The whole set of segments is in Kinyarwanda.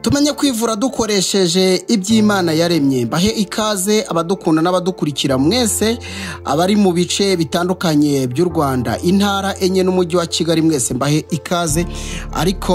Tumenye kwivura dukoresheje iby'Imana yaremye. Mbahe ikaze abadukunda n'abadukurikira mwese, abari mu bice bitandukanye by'u Rwanda, intara enye n'umujyi wa Kigali, mwese mbahe ikaze. Ariko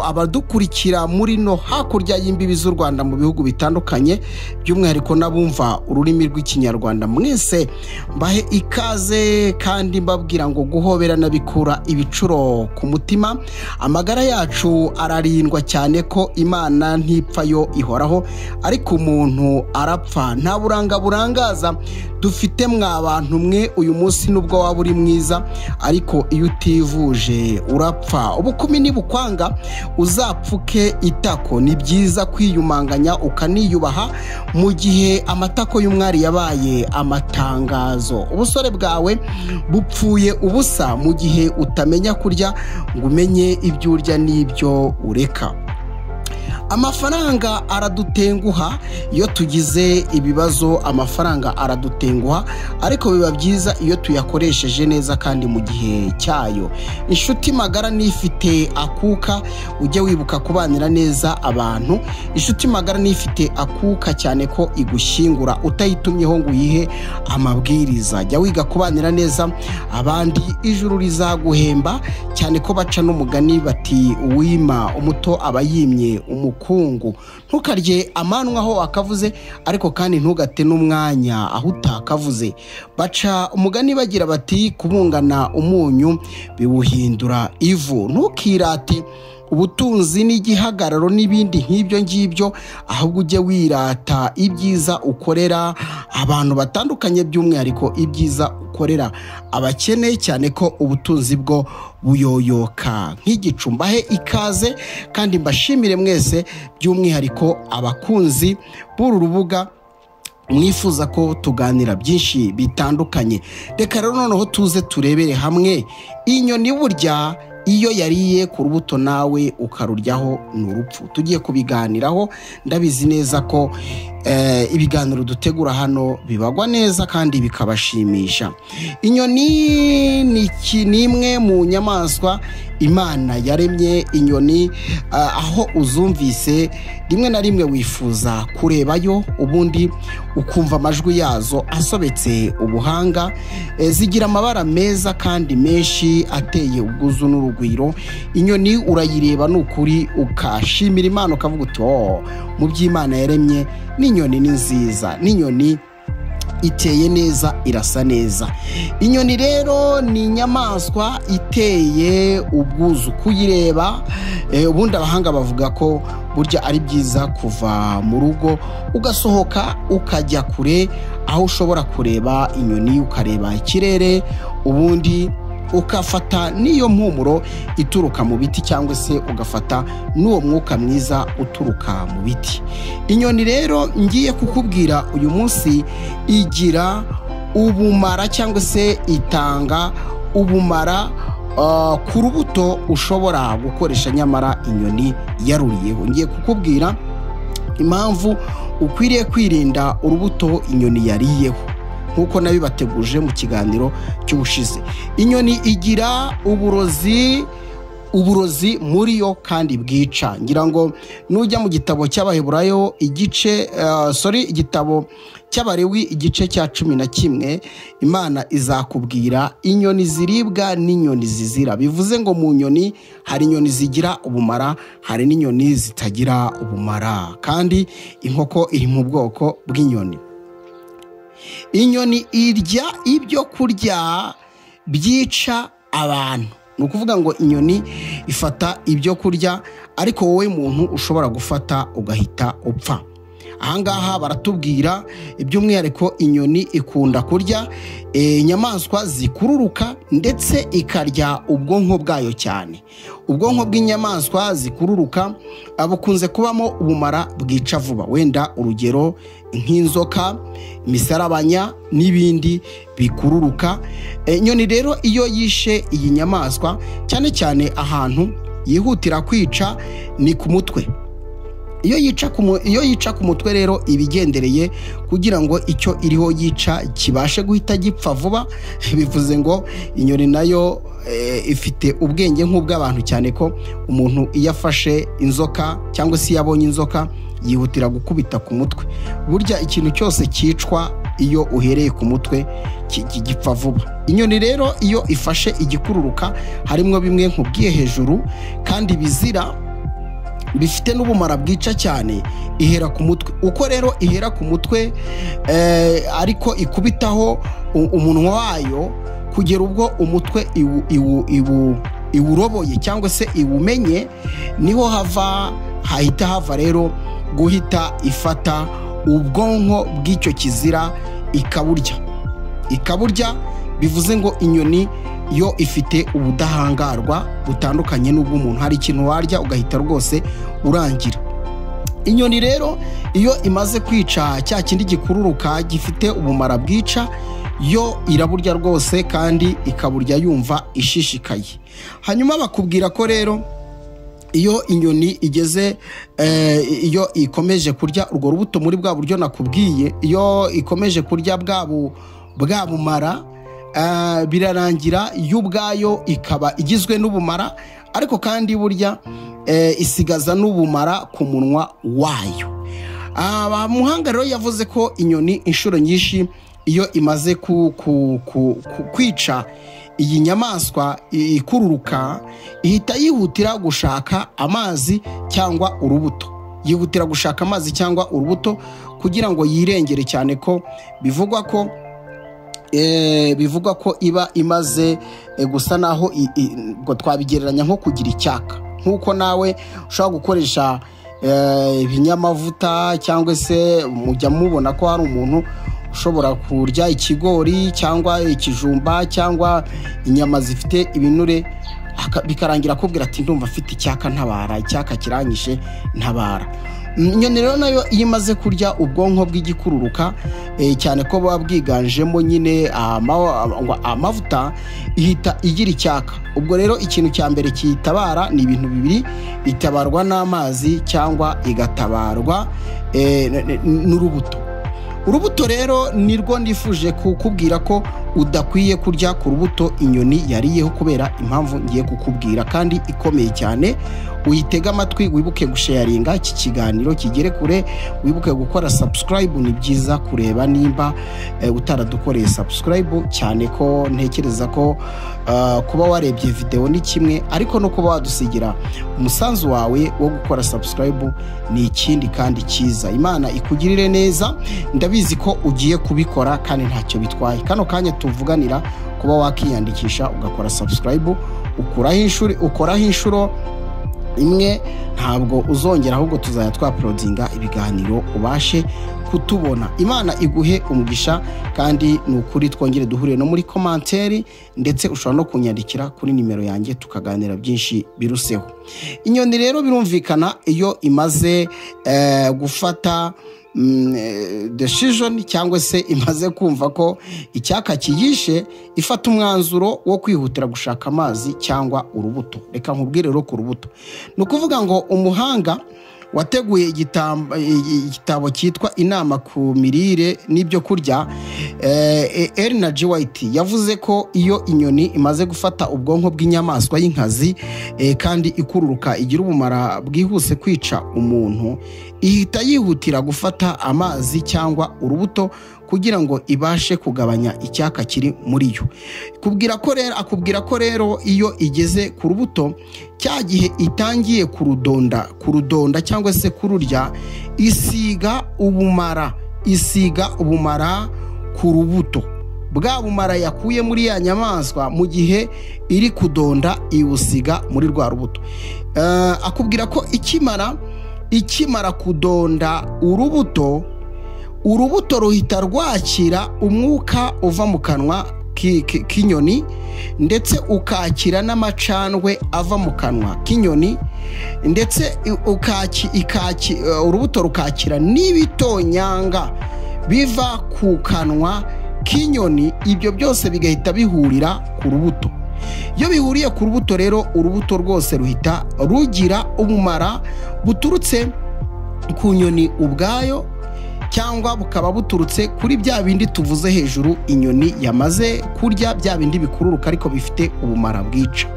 abadukurikira muri no hakurya y'imbibi z'u Rwanda mu bihugu bitandukanye, by'umwihariko n'abumva ururimi rw'Ikinyarwanda, mwese mbahe ikaze kandi mbabwira ngo guhoberana bikura ibicuro ku mutima. Amagara yacu ararindwa cyane ko Imana ntipfa yo ihoraho, ariko umuntu arapfa. Nta buranga burangaza dufite mwa bantu mwe uyu munsi, nubwo waba uri mwiza ariko iyo utivuje urapfa. Ubukumi nibukwanga uzapfuke itako. Ni byiza kwiyumanganya ukaniyubaha mu gihe amatako y'umwari yabaye amatangazo. Ubusore bwawe bupfuye ubusa mu gihe utamenya kurya ngo umenye ibyo urya n'ibyo ureka. Amafaranga aradutenguha iyo tugize ibibazo, amafaranga aradutenguha, ariko biba byiza iyo tuyakoresheje neza kandi mu gihe cyayo. Inshuti magara nifite akuka, ujye wibuka kubanira neza abantu. Inshuti magara nifite akuka cyane ko igushyingura utayitumyeho ngo uyihe amabwiriza. Jya wiga kubanira neza abandi, ijuru rizaguhemba, cyane ko baca n'umugani bati uwima umuto aba yimye umukungu. Ntukarye amanwa aho akavuze, ariko kandi ntugate n'umwanya aho utakavuze. Baca umugani bagira bati kubungana umunyu biwuhindura ivu. Ntukirate ubutunzi n'igihagararo n'ibindi nk'ibyo ngibyo, ahubwo ujye wirata ibyiza ukorera abantu batandukanye, by'umwihariko ibyiza ukorera abakene, cyane ko ubutunzi bwo buyoyoka nk'igicu. Mbahe ikaze kandi mbashimire mwese, by'umwihariko abakunzi b'uru rubuga mwifuza ko tuganira byinshi bitandukanye. Reka rero noneho tuze turebere hamwe inyoni burya iyo yariye ku rubuto nawe ukaruryaho ni urupfu. Tugiye kubiganiraho, ndabizi neza ko ibiganiro dutegura hano bibagwa neza kandi bikabashimisha. Inyoni ni imwe mu nyamaswa Imana yaremye. Inyoni aho uzumvise rimwe na rimwe wifuza kurebayo, ubundi ukumva amajwi yazo asobetse ubuhanga. Zigira amabara meza kandi menshi ateye ubwuzu n'urugwiro. Inyoni urayireba nukuri ukashimira Imana, ukavuga uti oh, mu by'Imana yaremye n'inyoni ni nziza, n'inyoni iteye neza, irasa neza. Inyoni rero ni inyamaswa iteye ubwuzu kuyireba. Ubundi abahanga bavuga ko burya ari byiza kuva mu rugo ugasohoka ukajya kure aho ushobora kureba inyoni, ukareba ikirere, ubundi ukafata n'iyo mpumuro ituruka mu biti, cyangwa se ugafata n'uwo mwuka mwiza uturuka mu biti. Inyoni rero ngiye kukubwira uyu munsi igira ubumara, cyangwa se itanga ubumara ku rubuto ushobora gukoresha nyamara inyoni yaruriyeho. Ngiye kukubwira impamvu ukwiriye kwirinda urubuto inyoni yariyeho, nkuko nabibateguje mu kiganiro cy'ubushize. Inyoni igira uburozi muri yo kandi bwica. Ngira ngo nujya mu gitabo cy'Abaheburayo igice igitabo cy'Abalewi igice cya 11, Imana izakubwira inyoni ziribwa n'inyoni zizira. Bivuze ngo mu nyoni hari inyoni zigira ubumara, hari n'inyoni zitagira ubumara, kandi inkoko iri mu bwoko bw'inyoni. Inyoni irya ibyo kurya byica abantu. Ni ukuvuga ngo inyoni ifata ibyo kurya, ariko wowe muntu ushobora gufata ugahita upfa. Ahangaha baratubwira iby'umwihariko inyoni ikunda kurya inyamaswa zikururuka, ndetse ikarya ubwonko bwayo cyane. Ubwonko bw'inyamaswa zikururuka bukunze kubamo ubumara bwica vuba, wenda urugero nk'inzoka, imisarabanya n'ibindi bikururuka. Inyoni rero iyo yishe iyi nyamaswa, cyane cyane ahantu yihutira kwica ni ku mutwe. Iyo yica ku mutwe rero ibigendereye kugira ngo icyo iriho yica kibashe guhita gipfa vuba. Bivuze ngo inyoni nayo ifite ubwenge nk'ubw'abantu, cyane ko umuntu iyo afashe inzoka cyangwa se iyo abonye inzoka yihutira gukubita ku mutwe. Burya ikintu cyose cyicwa iyo uhereye ku mutwe gipfa vuba. Inyoni rero iyo ifashe igikururuka harimo bimwe nkubwiye hejuru kandi bizira bifite n'ubumara bwica cyane, ihera ku mutwe. Uko rero ihera ku mutwe ariko ikubitaho umunwa wayo kugera ubwo umutwe iwuroboye cyangwa se iwumenye, niho hahita hava rero guhita ifata ubwonko bw'icyo kizira ikaburya. Bivuze ngo inyoni yo ifite ubudahangarwa butandukanye n'ubw'umuntu. Hari ikintu warya ugahita rwose urangira. Inyoni rero iyo imaze kwica cya kindi gikururuka gifite ubumara bwica, yo iraburya rwose kandi ikaburya yumva ishishikaye. Hanyuma bakubwira ko rero iyo inyoni igeze iyo ikomeje kurya urwo rubuto muri bwa buryo nakubwiye, iyo ikomeje kurya bwa bumara, birarangira y'ubwayo ikaba igizwe n'ubumara, ariko kandi burya isigaza n'ubumara ku munwa wayo. Muhanga rero yavuze ko inyoni inshuro nyinshi iyo imaze kwica iyi nyamaswa ikururuka, ihita yihutira gushaka amazi cyangwa urubuto. Yihutira gushaka amazi cyangwa urubuto kugira ngo yirengere, cyane ko bivugwa ko iba imaze gusa naho ngo twabigereranya nko kugira icyaka. Nkuko nawe ushobora gukoresha ibinyamavuta cyangwa se mujya mubona ko hari umuntu ushobora kurya ikigori cyangwa ikijumba cyangwa inyama zifite ibinure, bikarangira akubwira ati ndumva afite icyaka ntabara, icyaka kiranyishe ntabara. Inyoni rero nayo iyo imaze kurya ubwonko bw'igikururuka, cyane ko buba bwiganjemo nyine amavuta, ihita igira icyaka. Ubwo rero ikintu cya mbere kiyitabara ni ibintu bibiri: itabarwa n'amazi cyangwa igatabarwa n'urubuto. Urubuto rero nirwo nifuje kukubwira ko udakwiye kurya ku rubuto inyoni yariyeho, kubera impamvu ngiye kukubwira kandi ikomeye cyane. Uyitega amatwi, wibuke gusharinga iki kiganiro kigere kure, wibuke gukora subscribe. Ni byiza kureba nimba utaradukoreye subscribe, cyane ko ntekereza ko kuba warebye video ni kimwe, ariko no kuba wadusigira umusanzu wawe wo gukora subscribe ni ikindi kandi cyiza. Imana ikugirire neza, ndabizi ko ugiye kubikora kandi ntacyo bitwaye. Kano kanya tuvuganira kuba wakiyandikisha ugakora subscribe, ukoraho inshuro imwe, ntabwo uzongera, ahubwo tuzajya twaprodinga ibiganiro ubashe kutubona. Imana iguhe umugisha, kandi ni ukuri twongere duhure no muri commentaire, ndetse ushobora no kunyandikira kuri nimero yanjye tukaganira byinshi biruseho. Inyoni rero birumvikana iyo imaze gufata decision cyangwa se imaze kumva ko icyaka kiyishe, ifata umwanzuro wo kwihutira gushaka amazi cyangwa urubuto. Reka nkubwire rero ku rubuto. Ni ukuvuga ngo umuhanga wateguye igitabo cyitwa Inama ku mirire n'ibyo kurya, Ellen G. White, yavuze ko iyo inyoni imaze gufata ubwonko bw'inyamaswa y'inkazi kandi ikururuka igira ubumara bwihuse kwica umuntu, ihita yihutira gufata amazi cyangwa urubuto kugira ngo ibashe kugabanya icyaka kiri muri yo. Akubwira ko rero iyo igeze ku rubuto, cya gihe itangiye kurudonda cyangwa se kururya, isiga ubumara ku rubuto. Bwa bumara yakuye muri ya nyamaswa mu gihe iri kudonda iwusiga muri rwa rubuto. Akubwira ko ikimara kudonda urubuto, urubuto ruhita rwakira umwuka uva mu kanwa k'inyoni, ndetse ukakira n'amacandwe ava mu kanwa k'inyoni, ndetse urubuto rukakira n'ibitonyanga biva ku kanwa k'inyoni. Ibyo byose bigahita bihurira ku rubuto. Iyo bihuriye ku rubuto rero, urubuto rwose ruhita rugira ubumara buturutse ku nyoni ubwayo cyangwa bukaba buturutse kuri bya bindi tuvuze hejuru inyoni yamaze kurya, bya bindi bikururuka ariko bifite ubumara bwica.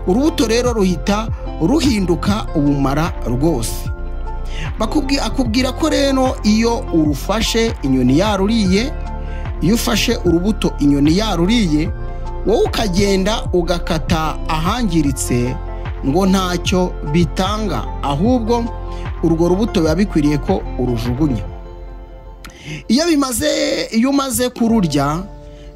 Urubuto rero ruhita ruhinduka ubumara rwose. Akubwira ko rero iyo urufashe inyoni yaruriye, iyo ufashe urubuto inyoni yaruriye, wowe ukagenda ugakata ahangiritse, ngo ntacyo bitanga, ahubwo urwo rubuto biba bikwiriye ko urujugunya. Iyo umaze kururya,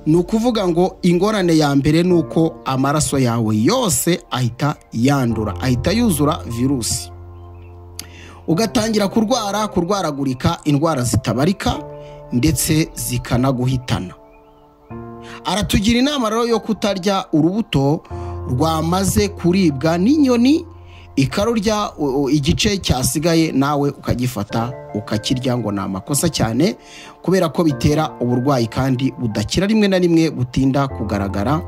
ni ukuvuga ngo ingorane ya mbere ni uko amaraso yawe yose ahita yandura, ahita yuzura virusi, ugatangira kurwaragurika indwara zitabarika ndetse zikanaguhitana. Aratugira inama rero yo kutarya urubuto rwamaze kuribwa n'inyoni, ikarurya igice cyasigaye nawe ukagifata ukakirya, ngo ni amakosa cyane kubera ko bitera uburwayi kandi budakira, rimwe na rimwe butinda kugaragara,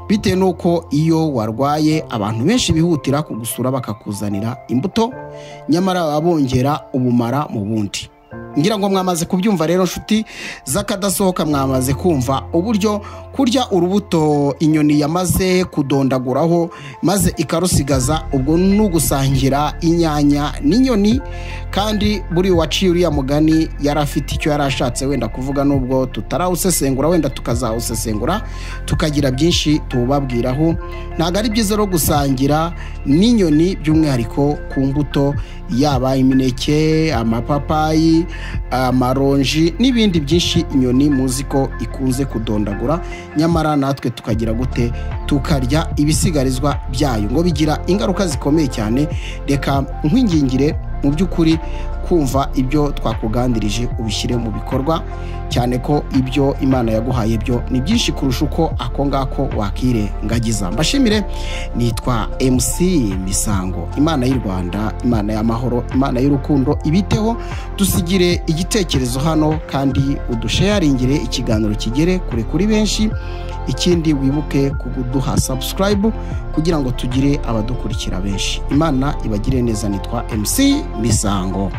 bitewe n'uko iyo warwaye abantu benshi bihutira kugusura bakakuzanira imbuto, nyamara baba bongera ubumara mu bundi. Ngira ngo mwamaze kubyumva rero nshuti z'akadasohoka, mwamaze kumva uburyo kurya urubuto inyoni yamaze kudondaguraho maze ikarusigaza, ubwo nugusangira inyanya n'inyoni. Kandi buri waciye uriya mugani yari afite icyo yari ashatse wenda kuvuga, nubwo tutarawusesengura, wenda tukazawusesengura tukagira byinshi tubabwiraho. Ntabwo ari byiza rero gusangira n'inyoni, by'umwihariko ku mbuto, yaba imineke, amapapayi, amaronji n'ibindi byinshi inyoni muzi ko ikunze kudondagura, nyamara natwe tukagira gute, tukarya ibisigarizwa byayo, ngo bigira ingaruka zikomeye cyane. Reka nkwingingire mu by'ukuri kumva ibyo twakugandirije ubishyire mu bikorwa, cyane ko ibyo Imana yaguhaye byo ni byinshi kurusha uko ako ngako wakirengagiza. Mbashimire, nitwa MC Misango. Imana y'u Rwanda, Imana y'amahoro, Imana y'urukundo ibiteho. Dusigire igitekerezo hano kandi udusharingire ikiganiro kigere kure kuri benshi. Ikindi wibuke kuduha subscribe kugira ngo tugire abadukurikira benshi. Imana ibagire neza. Nitwa MC Misango.